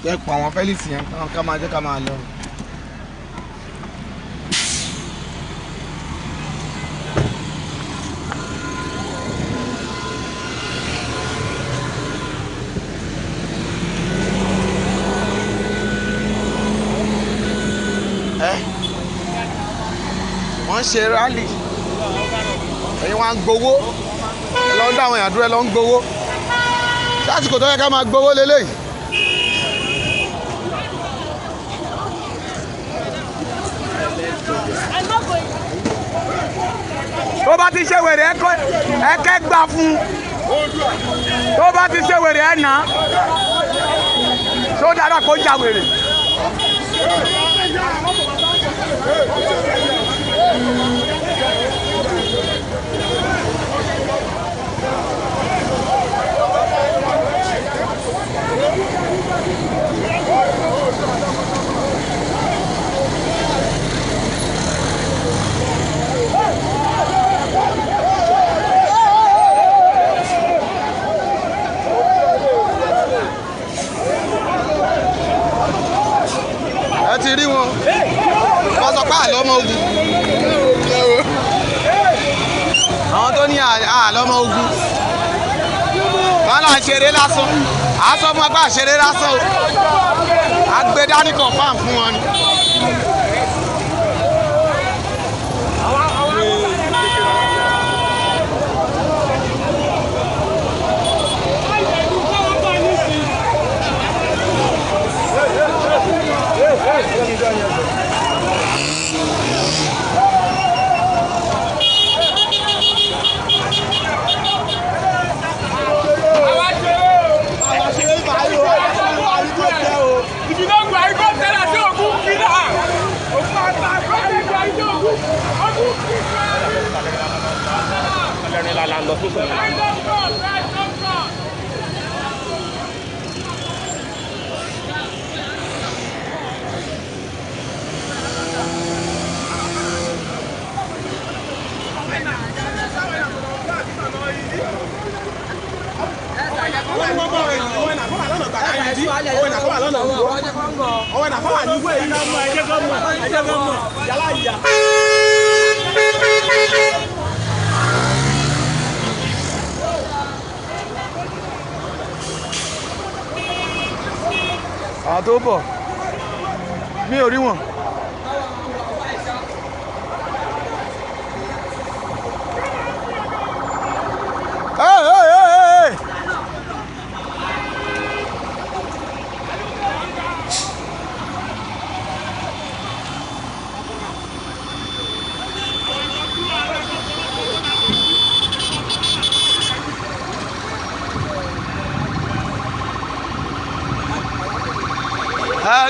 Jẹ́ pa àwọn Felix yẹn ká máa jẹ́ ká máa lọ. Wọ́n ṣe rally, ẹ̀yin wá ń gbowó, ẹ lọ ń dá àwọn èèyàn dúró, ẹ lọ ń gbowó. Sásìkò tó yẹ ká máa gbowó lélẹ́yìí. Tó bá ti ṣe wèrè ẹ kẹ́ gbà fún, tó bá ti ṣe wèrè ẹ nà á, tó dára kó já wèrè. Ẹ ti rí wọn, wọ́n sọ pé àlọ́mọ ogun, àwọn tó ní àlọ́mọ ogun wọn là ń ṣeré lásán, à ń sọ fún wọn pé àṣeré lásán o, àgbẹ̀dání confam fún wọn ni. Àwọn tó bọ̀ mi ò rí wọn. Hey, hey, hey, hey.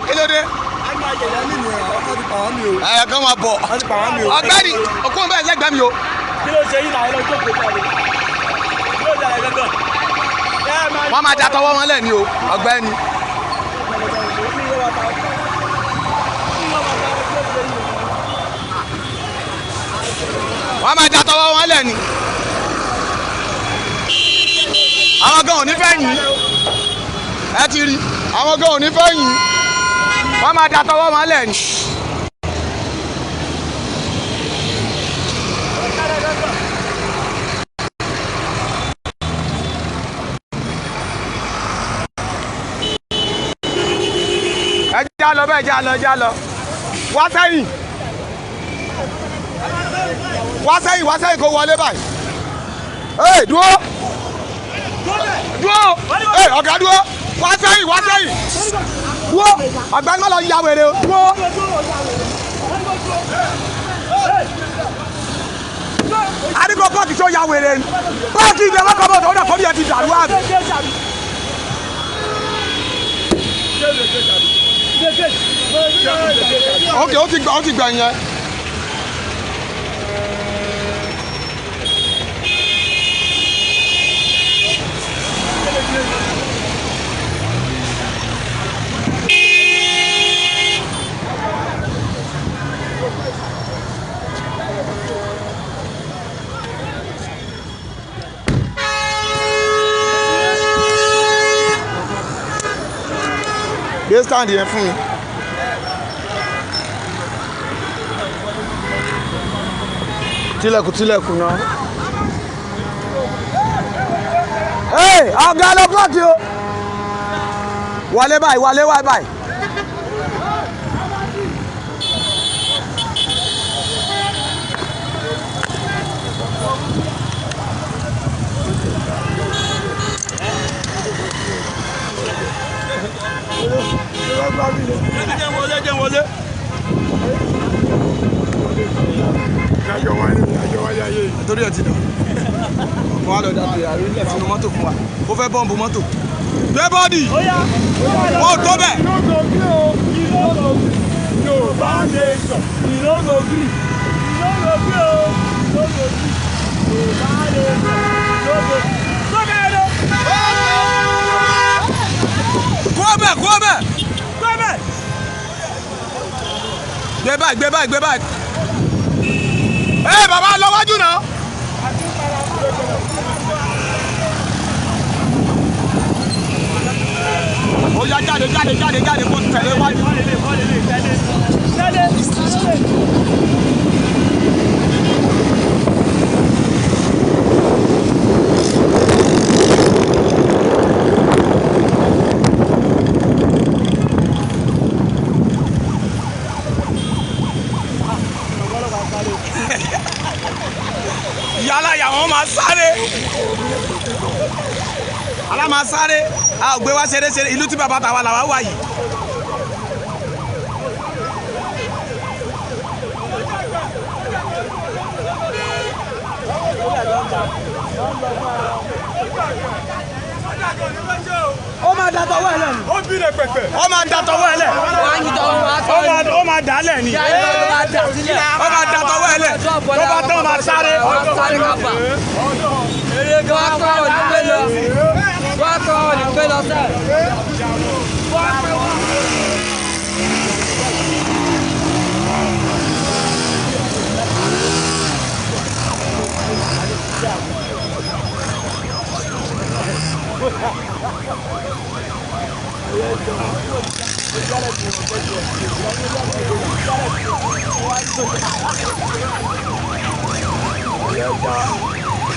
Kí ló dé? Ẹ kàn máa bọ̀. Ọ̀gbẹ́ni, òkú bẹ́ẹ̀ lẹ́gbẹ̀ẹ́ mi o. Kí ló ṣe yín náà? Ẹ lọ jókòó jáde. Kí ló jáde gángan? Wọ́n máa da tọwọ́ wọn lẹ̀ ni o, ọ̀gbẹ́ni. Wọ́n máa da tọwọ́ wọn lẹ̀ ni. Àwọn gan ò ní fẹ́ yìn. Ẹ ti rí, àwọn gan ò ní fẹ́ yìn. Wọ́n máa da tọwọ́ wọn lẹ̀ ni. Ẹ já lọ bẹ́ẹ̀, já lọ, já lọ. Wá sẹ́yìn, Wá sẹ́yìn, wá sẹ́yìn kó wọlé báyìí. Ee, dúró dúró, ee ọ̀gá dúró, wá sẹ́yìn, wá sẹ́yìn, dúró, ọ̀gbẹ́ni má lọ ya wèrè o, dúró. Adigun pọ́ọ̀kì tó ya wèrè ni, pọ́ọ̀kì ìdè wọn kọ́ bọ̀ tó ó dà kọ́ bí ẹ ti dàrú àbí. Ok, ó ti gbà, ó ti gbà yẹn. Gbé stand yẹn fún mi. Tilẹ̀kùn tilẹ̀kùn náà. Hey, ọ̀gá lọ búlọ̀kì o. Wọlé báyìí, wọlé wáyé báyìí. Torí ẹ ti dàn wọn á lọ dàbí àrílẹ̀ sínú mọ́tò fún wa ó fẹ́ bọ́ǹbù mọ́tò gbé bọ́ọ̀dì wọn ò tó bẹ̀. Kúrò bẹ̀, kúrò bẹ̀, gbé báyìí, gbé báyìí, gbé báyìí. Ẹ bàbá lọ wájú náà. Ó yá, jáde, jáde, jáde, jáde, kó tẹ̀lé wájú. Yálà yà wọ́n máa sáré, alá máa sáré. A ò gbé wá ṣeré ṣeré. Ìlú tí bàbá tàwa làwa wà yìí. Ó máa da tọwọ́ ẹ lẹ́nu. Ó bí rẹ pẹpẹ. Ó máa da tọwọ́ ẹ lẹ̀. Ó máa dà á lẹ̀ ni. Ó máa da tọwọ́ ẹ lẹ̀. Tó bá tán, máa sáré. Sáré kápá. Wọ́n á kọ́ ọ̀ ní pé lọ. Wọ́n á kọ́ ọ̀ ní pé lọ sẹ́ẹ̀.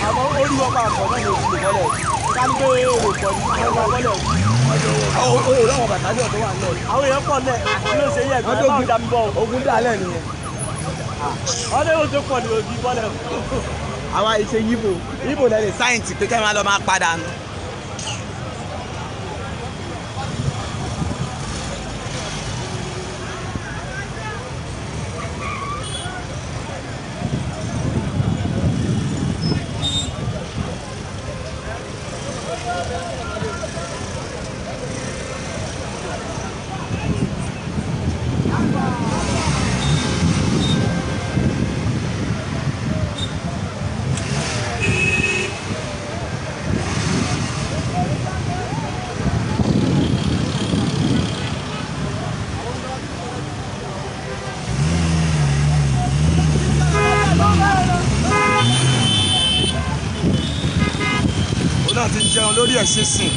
Àmọ́ orí wọn máa pọ̀ náà ní oṣù mọ́lẹ̀. Ká ní pé èrò pọ̀ ní ọmọ mọ́lẹ̀. O ò lọ́wọ́ bàtà ní ọ̀dọ́ wà nílẹ̀. Àwọn èèyàn pọ̀ lẹ̀ ló ṣe yẹ ẹ̀gbọ́n báwọn dá mi bọ̀. Ogun dà lẹ̀ nìyẹn. Wọ́n ní oṣù pọ̀ ní òbí bọ́lẹ̀. Àwa ìṣe yíbo yíbo lẹ lè sáyẹ̀ntì pé kẹ́ máa lọ máa padà nù. Òun náà ti ń jẹun lórí ẹ̀ sísìn.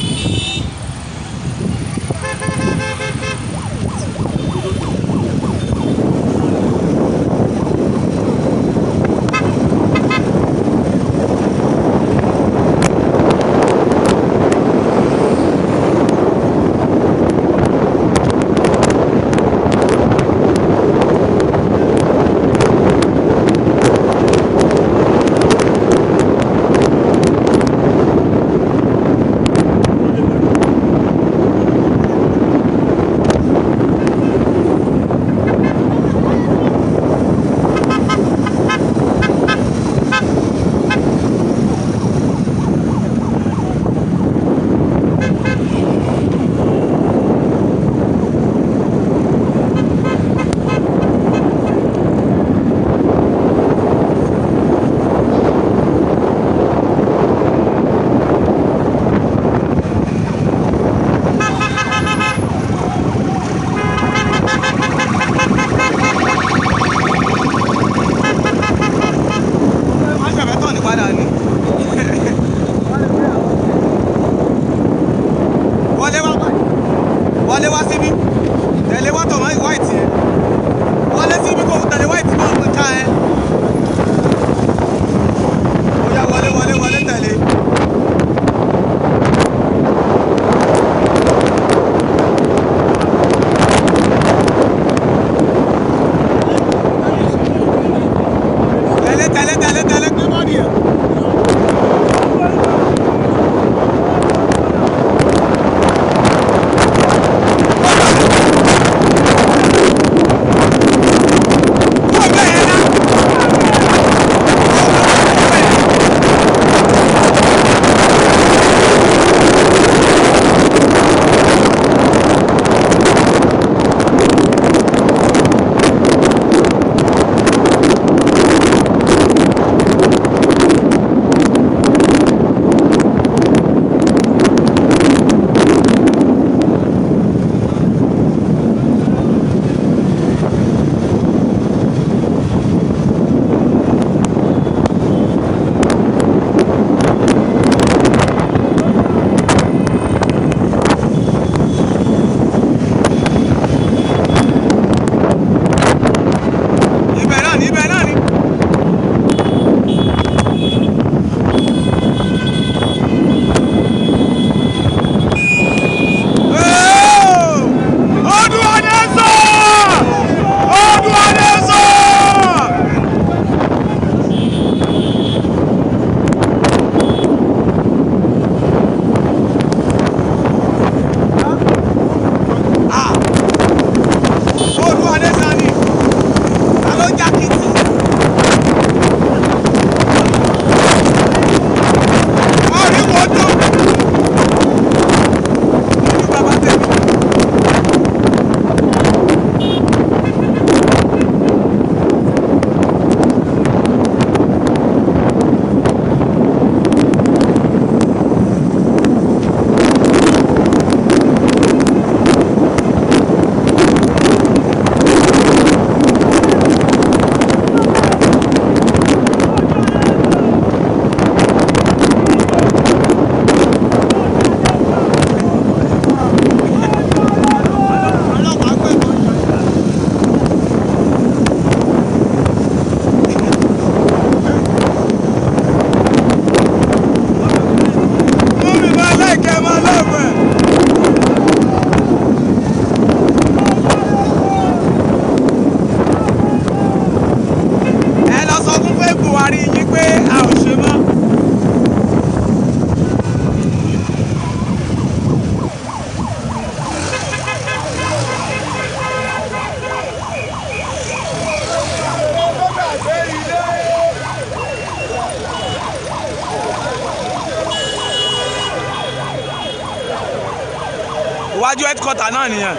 Wájú headquarter náà nìyẹn.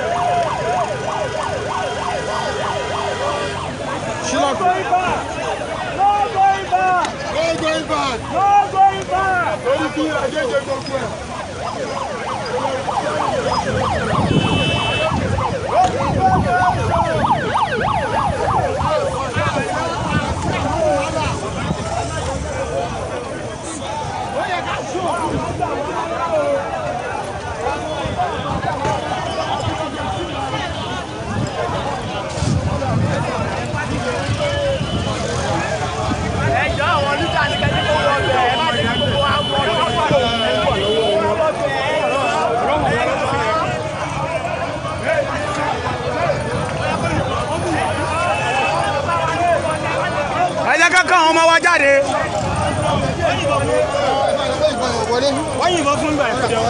No going back! No going back! No going back! No going back! Torí kí àjẹjẹ gbogbo ẹ̀. Ẹ jẹ́ ká káwọn ọmọ wa jáde. Wọ́n yìnbọn fún ìgbà ìfọ̀jẹ̀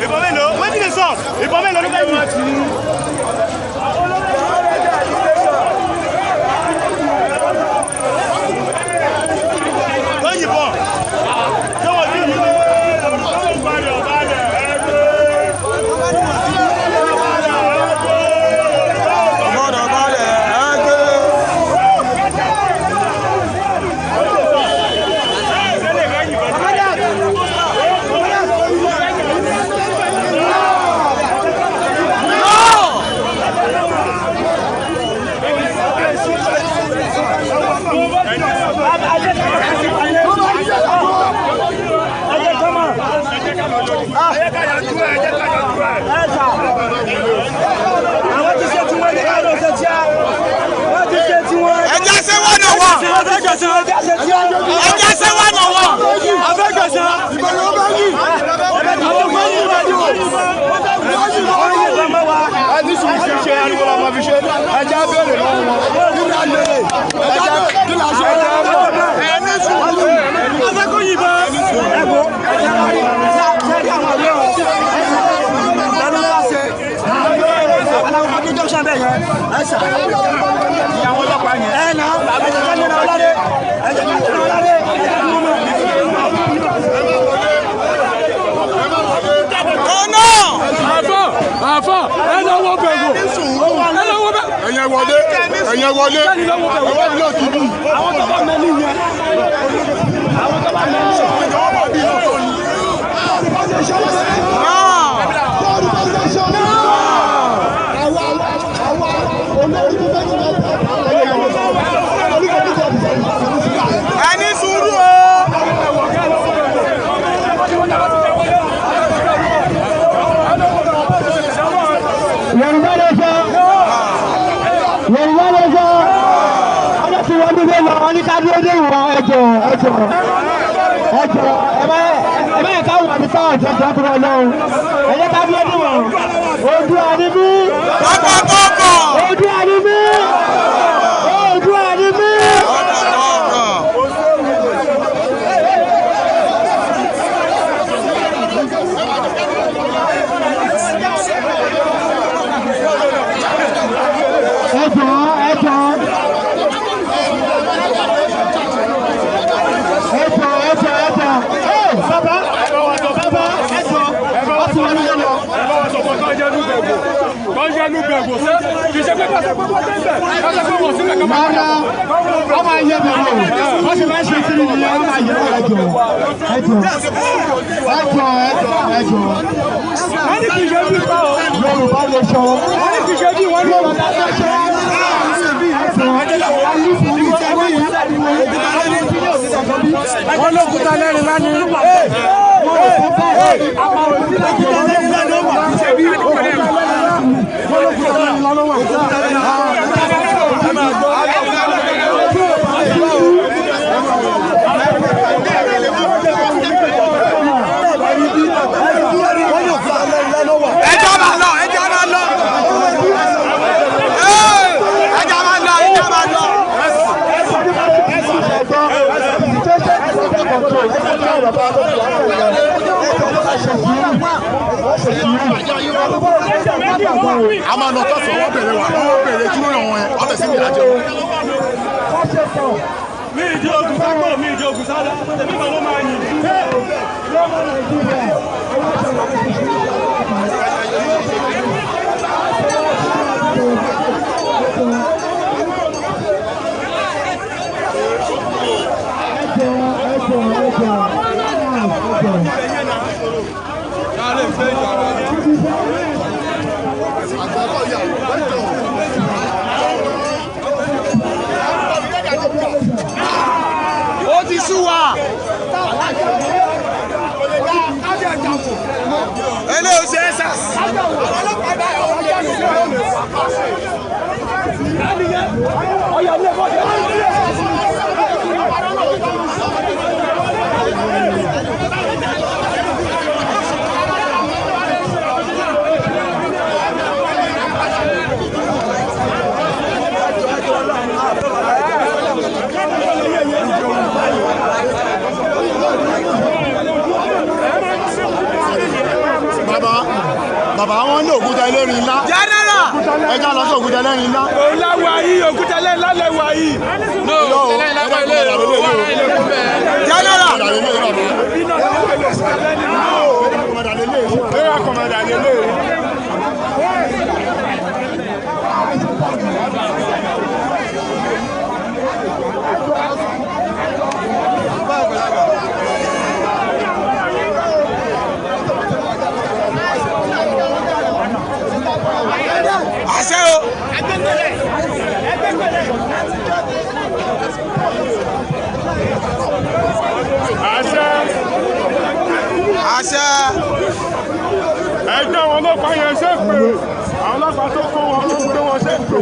ìbọn mélòó? Wetin dey sup? Ìbọn mélòó ló fẹ́ yìn? Wọ́n yìnbọn. Ṣé wọ́n ti yìn? Gbọ́dọ̀ balẹ̀ ẹgbẹ́. Àwọn ti ṣe tiwọn, ẹ̀jẹ̀ ká ló ṣe tíá. Wọ́n ti ṣe tiwọn. Ẹ jẹ́ ṣé wọ́n náà wọ̀. Ẹ jẹ́ ṣé wọ́n náà wọ̀. Ẹni sùn fi ṣe ariwo la máa fi ṣe ẹja béèrè lọ́wọ́ wọn kí ni a lè ẹja kí ni a ṣe ẹni sùn. Ọ̀nà. Àfọ̀ ẹ lọ́wọ́ bẹ̀rù ẹ lọ́wọ́ bẹ̀rù. Ẹ̀yẹ wọlé, ẹ̀yẹ wọlé, ẹ̀wọ́n ní òtún bí. Àwọn tó bá mẹ́lí yẹn. Àwọn tó bá mẹ́lí yẹn. Ẹ ní sùúrù o. Yorùbá ló sọ, Yorùbá ló sọ, ọjọ́ tí wọ́n dúró lọ, wọ́n ní ká dúró dé ìwọ̀n. Ẹjọ́, ẹjọ́, ẹjọ́, ẹ má yẹ ká wà ní sáwọn ìjọ tó ń lọ, ẹ jẹ́ ká dúró dé ìwọ̀n. Oòduà ni mí, Pápákọ̀ọ̀kọ̀. Oòduà ni mí, Oòduà ni mí. Ẹjọ́, ẹjọ́, ẹjọ́, ẹjọ́, ẹjọ́, ẹ bàbá, bàbá, ẹjọ́, wọ́n ti wọlé lọ. Rárá, wọ́n máa yẹ bẹ̀rẹ̀ o, wọ́n sì máa ń ṣe kiri nìyẹn, wọ́n máa yẹ wọ́n. Ẹjọ́, ẹjọ́, ẹjọ́, ẹjọ́, ẹjọ́. Wọ́n ní kì í ṣe bí pa o. Yorùbá lè sọ. Wọ́n ní kì í ṣe bí wọ́n ní. Yorùbá lè sọ. Wọ́n ló kúta lẹ́rìn lánìí. Ẹjọ́ máa lọ, ẹjọ́ máa lọ. Ee, ẹjọ́ máa lọ, ẹjọ́ máa lọ. A máa lọ tọ́sọ̀, wọ́n bẹ̀rẹ̀ wà, wọ́n bẹ̀rẹ̀ kí ló ràn wọ́n yẹn, wọ́n bẹ̀ sí ní ìdájọ́. Mi ìdí ogun sápò, mi ìdí ogun sálọ. Èmi kan ló máa yìn. Ó ti sú wa. Eléyìí ṣe é sàs. Bàbá bàbá wọn ní òkúta ẹlẹ́rìn ńlá. General. Ẹja lọ sí òkúta ẹlẹ́rìn ńlá. Òun láwa yìí, òkúta ẹlẹ́rìn ńlá lẹ́wà yìí. No, òkúta ẹlẹ́rìn ńlá kọ́ ilé rẹ̀, ó wà láì lè kú bẹ́ẹ̀. General. Area commander lele. Àṣẹ o. Àṣẹ. Àṣẹ. Ẹgbẹ́ àwọn ọlọ́pàá yẹn ṣe pé àwọn ọlọ́pàá tó kó wọn tó gbé wọn ṣe pé.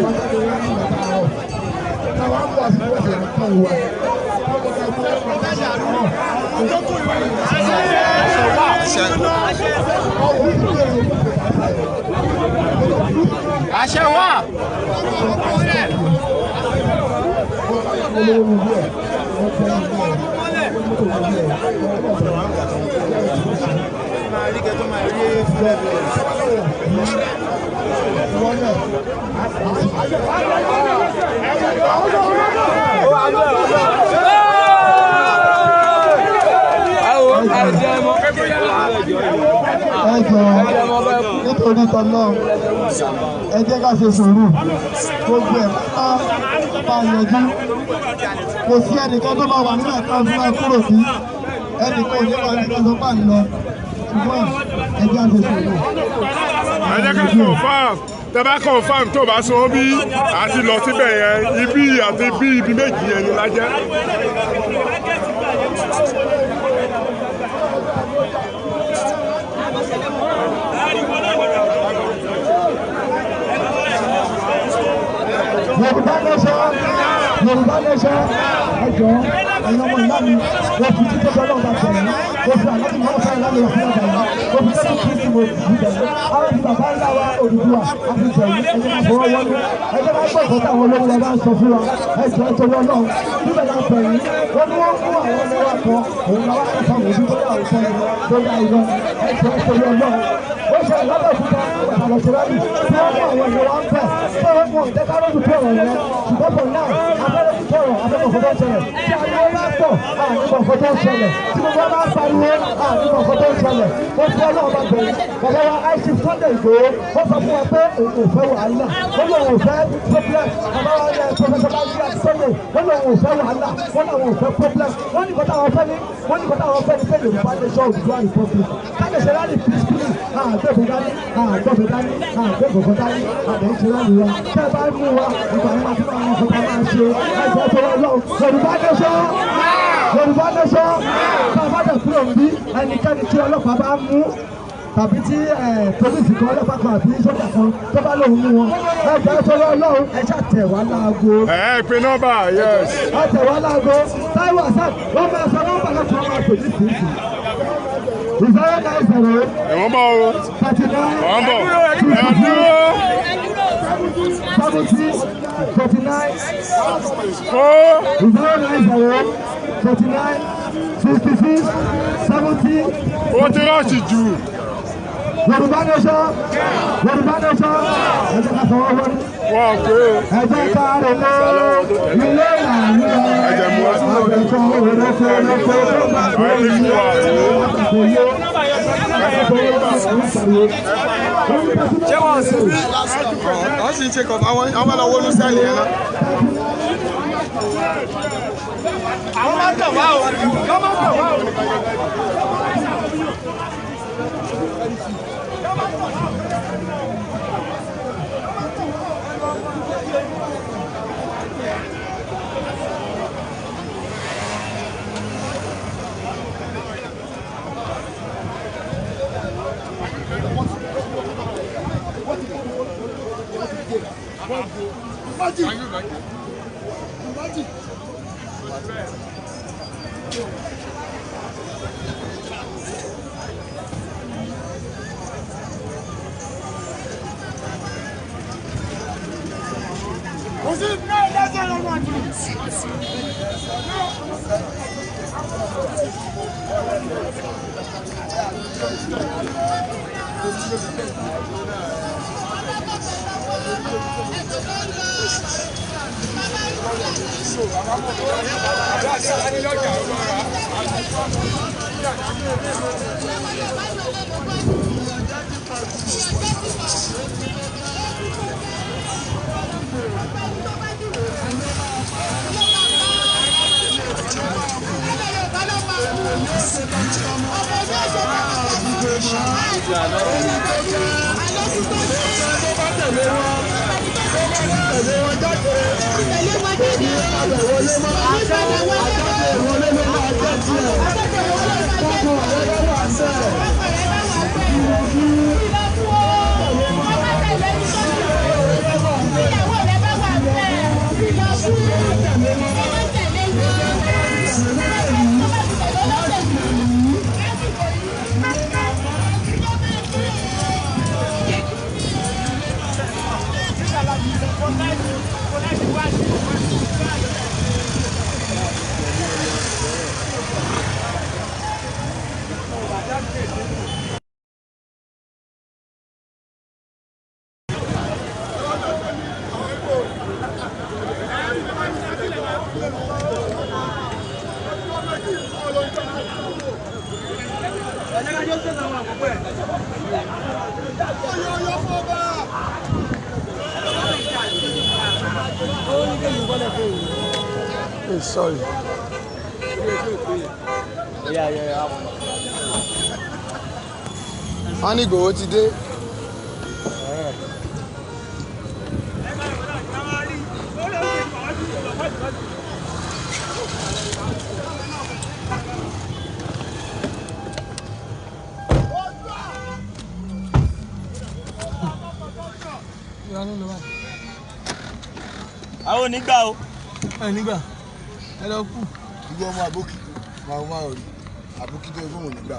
Àṣẹ wà. Ẹ jọ̀ọ́, nítorí tọlọ́run, ẹ jẹ́ ká ṣe sùúrù. Gbogbo ẹ̀ pátá máa yanjú. Kò sí ẹnìkan tó máa wà nígbà tá a fi máa kúrò sí ẹnìkan ò ní wà nígbà tó bá ń lọ, ṣùgbọ́n ẹ jẹ́ á ṣe sùúrù. Ẹ jẹ́ ká confirm, tẹ bá confirm tó bá sọ bí àti lọ síbẹ̀ yẹn, ibi àti bí ibi méjì yẹn ni lájẹ́. Yorùbá nation, Yorùbá nation. Ẹ jọ̀ọ́, ẹ̀yin ọmọ ìyá mi, òfin títí ọlọ́run bá tẹ̀lé, òfin àlọ́ ìmọ̀ ọ̀sán ìlànà ìwọ̀n ọ̀gá yìí, òfin tẹ́lẹ̀ Kristi mo jù tẹ̀lé, àwọn ti bàbá ńlá wa Odùduwà àti tẹ̀lé. Ẹ̀jẹ̀ máa fọwọ́ wọnú, ẹ̀jẹ̀ máa gbọ́ ìkọ́tà àwọn olówó wa bá ń sọ fún wa. Ẹ jọ̀ọ́, ẹ torí Ọlọ́run níbẹ̀ la bẹ̀rù. Wọ́n ní wọ́n mú àwọn ọmọ wa kan, òun làwọn akẹ́kọ̀ọ́ òbí tó yà òótọ́ ni tó yà irọ́. Ẹ jọ̀ọ́, ẹ torí Ọlọ́run. Ó ṣe lábẹ́òkúta àlọ́sọ̀rọ̀ tí wọ́n mú àwọn èèyàn wa ń bẹ̀ tí wọ́n mú ọ̀jẹ̀kárọ́dù tó ọ̀rọ̀ yẹn, ṣùgbọ́n for now abẹ́rẹ́ tó ọ̀rọ̀ abẹ́kọ̀ọ́kọ́ tó ṣẹlẹ̀. Tí ariwo bá pọ̀, àníkọ̀ọ́kọ́ tó ṣẹlẹ̀. Tí gbogbo bá pariwo, àníkọ̀ọ́kọ́ tó ṣẹlẹ̀. Ó fi Ọlọ́run bá bẹ̀rẹ̀. Bàbá wa Aishif Sunday Igboho, ó sọ fún wa pé òun ò fẹ́ wàhálà, ó lóun ò fẹ́ problem. Bàbá wa ẹ̀ Professor Banji Akíntóyè, ó lóun ò fẹ́ wàhálà, wọ́n làwọn ò fẹ́ problem. Wọ́n ní kọ́tà àwọn fẹ́ ní, wọ́n ní kọ́tà àwọn fẹ́ ní pé Yorùbá nation, Oòduà Republic, ká lè ṣe rally peacefully. Àgbẹ̀bẹ̀ dání, àgbẹ̀bẹ̀ dání, àgbẹ̀bẹ̀ dání, àdéhùn rally wa. Tẹ́ ẹ bá mú wa ìgbà yẹn máa tún máa wọn kọ́ta máa ṣe. Ẹ̀jẹ̀ tó wọ́n lọ, Yorùbá nation, Yorùbá nation. Tá a bá dẹ̀ kúrò níbí, ẹnikẹ́ni tí ọlọ́pàá bá mú tàbí tí pólísì kan, ọlọ́pàá kan àbí sójà kan tó bá lóun mú wọn, ẹ̀jẹ̀ tó wọ́n lọ́hùn, ẹ ṣáà tẹ̀ wá láago. Ẹ pe nọ́mbà, yes. Ẹ tẹ̀ wá láago. Táíwò Hasan wọ́n máa sọ nọ́mbà láti wọ́n máa pè ní sísì 090 Ẹ̀wọ̀n bọ̀ o. 39 Ẹ̀wọ̀n bọ̀. Ẹ dúró. 70 49 Kó. 090 49 66 70. Ó ti rọ́ọ̀ṣì jù. Yorùbá nation, Yorùbá nation. Ẹ jẹ́ ká fọwọ́ wọlé. Wọ́n pé o. Ẹ jẹ́ ká rò ó ilé ìlànà. Ẹ jẹ́ mú wa. Àgbẹ̀kọ́ òrókó òrókó tó bá Àwọn ẹni fún wa. Kò yé. Ṣé wọ́n sì bí? Wọ́n sì ń ṣe kọ̀ọ̀kan, àwọn ọmọ lọ wọnú sẹ́ẹ̀lì yẹn náà. Àwọn máa ń tàn wá o. Wọ́n máa ń tàn wá o. Sorry. Yeah. Wọ́n ní Ìgbòho ti dé. Àwọn onígbà o. Ẹ nígbà. Ẹ lọ kú. Ìwọ ọmọ àbókí máa wá orí àbókí tó fóun nígbà.